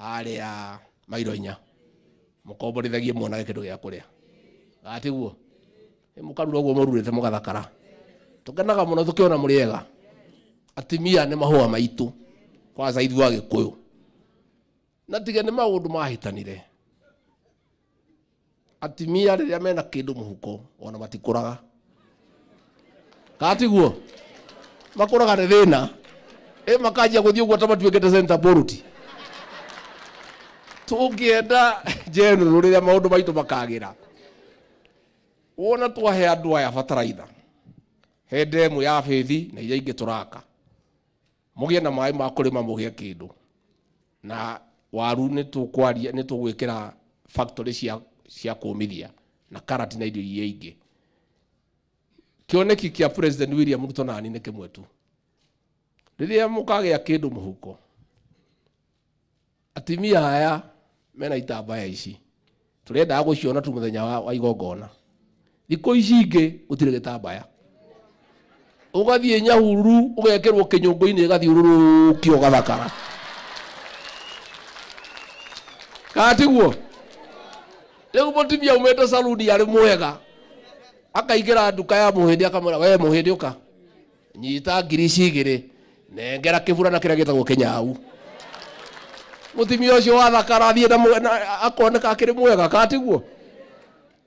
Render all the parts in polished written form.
Haria mairo inya mukomborithagie mwanake kindu gia kuria gatiguo mukarura uguo mururite mugathakara tukenaga muno tukiona muri ega. Atimia ni mahua maitu kwanza ithuĩ Agĩkũyũ na tiga nĩ maũndũ mahĩtanire. Atimia rĩrĩa mena kĩndũ mũhuko ona matikũraga katiguo makũraga nĩ thĩna ĩ makanjia gũthiĩ ũguo ta matuĩkĩte center bolt. Tũngĩenda general rĩrĩa maũndũ maitũ makagĩra wona twahe andũ aya bataraitha he ndemu ya bithi na iria ingĩ tũraka mũgĩe na maĩ ma kũrĩma mũgĩe kĩndũ na waru nĩ tũkwaria nĩ tũgwĩkĩra factory cia kũmithia na karati na indo iria ingĩ. Kĩoneki kĩa President William Ruto nani nĩ kĩmwe tu, rĩrĩa mũkagĩa kĩndũ mũhuko atimia aya mena itambaya ici tũrendaga gũciona tu mũthenya wa igongona. Thikũ ici ingĩ gũtirĩ gĩtambaya, ũgathiĩ Nyahururu ũgekĩrwo kĩnyũngũ-inĩ ĩgathiũrũrũkio ũgathakara katiguo. Rĩu mũtumia umĩte saluni arĩ mwega akaingĩra nduka ya mũhĩndĩ akamwĩra we mũhĩndĩ ũka nyita ngiri ici igĩrĩ nengera kĩburana kĩrĩa gĩtagwo kĩnyau. Mũtumia ũcio wathakara athiĩ na akoneka akĩrĩ mwega katiguo.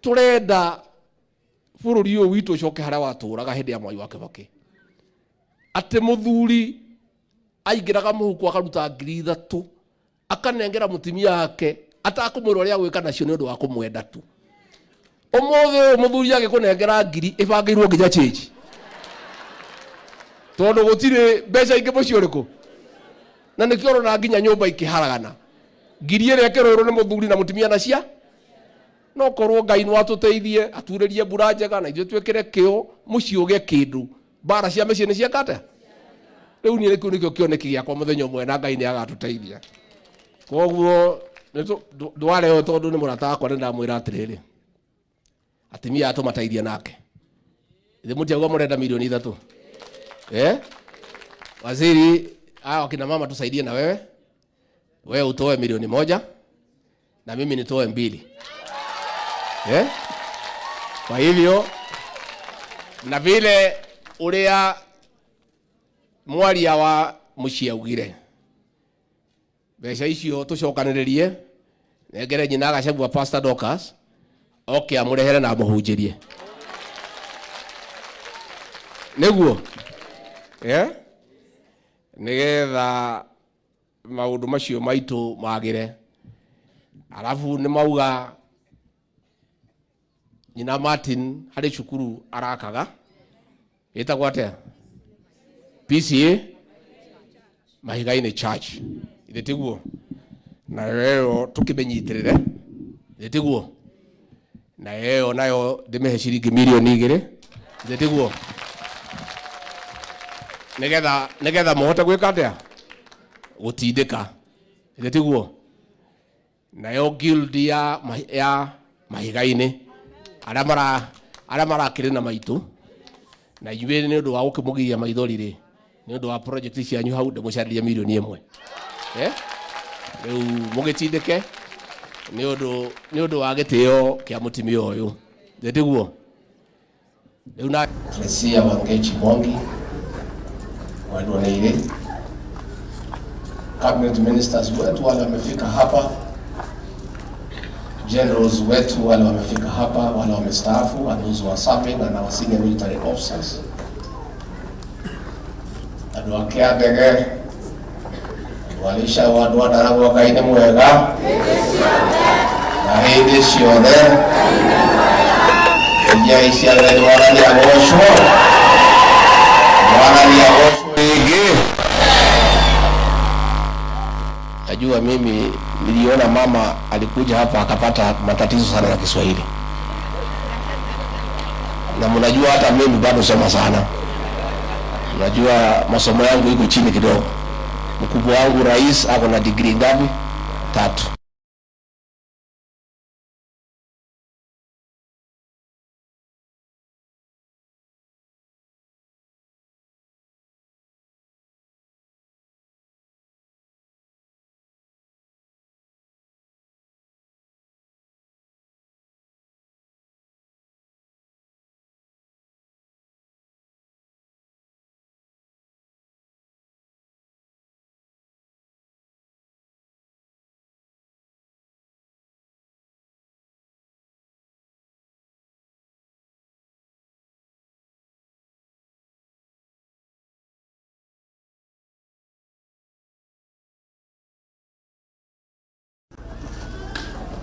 Tũrenda bũrũri ũyũ witũ ũcoke harĩa watũraga hĩndĩ ya Mwai wa Kĩbakĩ, atĩ mũthuri aingĩraga mũhuko akaruta ngiri ithatũ akanengera mũtumia wake atakũmwĩra ũrĩa agwĩka nacio nĩ ũndũ wa kũmwenda tu. Ũmũthĩ ũyũ mũthuri agĩkũnengera ngiri ĩbangĩirwo nginya change tondũ gũtirĩ mbeca ingĩ mũciĩ ũrĩkũ, na nĩkĩo ũrona nginya nyũmba ikĩharagana ngiri ĩrĩa ĩkĩrũĩrwo nĩ mũthuri na mũtumia na cia no korwo Ngai no atũteithie aturĩrie mbura njega na ithuĩ twĩkĩre kĩo mũciĩ ũgĩe kĩndũ. Mbara cia mĩciĩ nĩ cieka atĩa? Rĩu niĩ kĩu nĩkĩo kĩoneki gĩakwa mũthenya ũmwe na Ngai nĩ agatũteithia. Koguo ndware ũyũ tondũ nĩ mũrata wakwa nĩ ndamwĩra atĩrĩrĩ atimia aya tũmateithie nake. Ithe mũtiauga mũrenda milioni ithatũ eh? Waziri hawa wakina mama tusaidie na wewe, wewe utoe milioni moja na mimi nitoe mbili eh? Kwa hivyo na vile uria mwaria wa muciĩ augire mbeca icio tũcokanĩrĩrie nengere nyina Gachagua Pastor Dorcas oke amũrehere na amũhunjĩrie nĩguo eh? Nĩgetha maũndũ macio maitũ magĩre. Arabu nĩ mauga nyina Martin harĩ cukuru arakaga ĩtagwo atĩa? PCA Mahiga-inĩ Church ithe tiguo, nayo ĩyo tũkĩmĩnyitĩrĩre ithe tiguo, nayo ĩyo nayo ndĩmĩhe ciringi milioni igĩrĩ ithe tiguo, nĩgetha mũhote gwĩka atĩa? Gũtindĩka ithe tiguo. Nayo guild ya Mahiga-inĩ arĩa marakĩrĩ na maitũ na inyuĩ nĩ ũndũ wa gũkĩmũgiria maithori rĩ, nĩ ũndũ wa project cianyu hau ndĩmũcarĩrie milioni ĩmwe eh? Rĩu mũgĩtindĩke nĩ ũndũ wa gĩtĩo kĩa mũtumia ũyũ nĩ tiguo. Rĩu na Klesia Wangechi Mwangi Mwendwa Nĩirĩ, cabinet ministers wetu wale wamefika hapa, generals wetu wale wamefika hapa, wale wamestaafu and those who are serving and our senior military officers, andũ a Kĩandege, andũ a Gĩcagũ, andũ a Ndaragwa, Ngai nĩ mwega na hĩndĩ ciothe. Ngai ciothe Mwathani agocwo, Mwathani agocwo rĩngĩ. Najua mimi niliona mama alikuja hapa akapata matatizo sana na Kiswahili, na mnajua hata mimi bado soma sana, mnajua masomo yangu iko chini kidogo. Mkubwa wangu rais ako na degree ngapi? 3.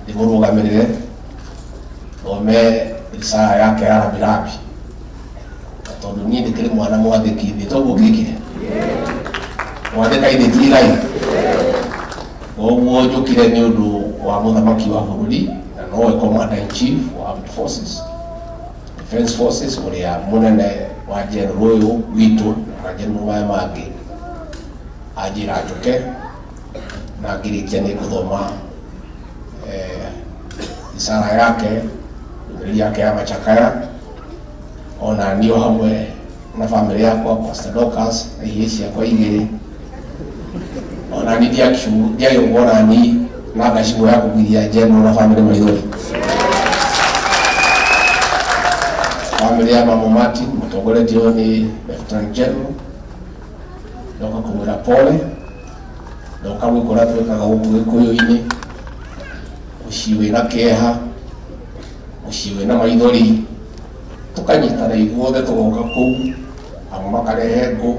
Ndĩmũrũgamĩrĩre thome risala yake ya rambirambi, na tondũ niĩ ndĩkĩrĩ mwana mwathĩki, thĩ toguo ngĩkire mwathĩka ithe ti igai. Koguo njũkire nĩ ũndũ wa mũthamaki wa bũrũri, na nowe commander in chief wa armed forces, defense forces, ũrĩa mũnene wa general ũyũ witũ na general maya mangĩ, anjĩra njũke na ngĩrĩkia nĩ ngũthoma risala yake, ndũmĩrĩri yake ya machakaya. Ona niĩ o hamwe na bamĩrĩ yakwa, Pastor Dorcas na ihĩĩ ciakwa igĩrĩ, ona ni ndiagĩũka ona ni na ngacibũ ya kũgiria general na bamĩrĩ maithori. Bamĩrĩ ya Mama Martin mũtongoretio nĩ Lieutenant General, ndoka kũmwĩra pole, ndoka gwĩka ũrĩa twĩkaga gũkũ Gĩkũyũ-inĩ, mũciĩ wĩna kĩeha, mũciĩ wĩna maithori, tũkanyitana ithuothe, tũgoka kũu, amwe makarehe ngũ,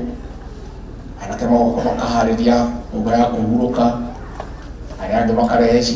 anake magoka makaharĩria nyũmba ya kũhurũka, arĩa angĩ makarehe ciringi.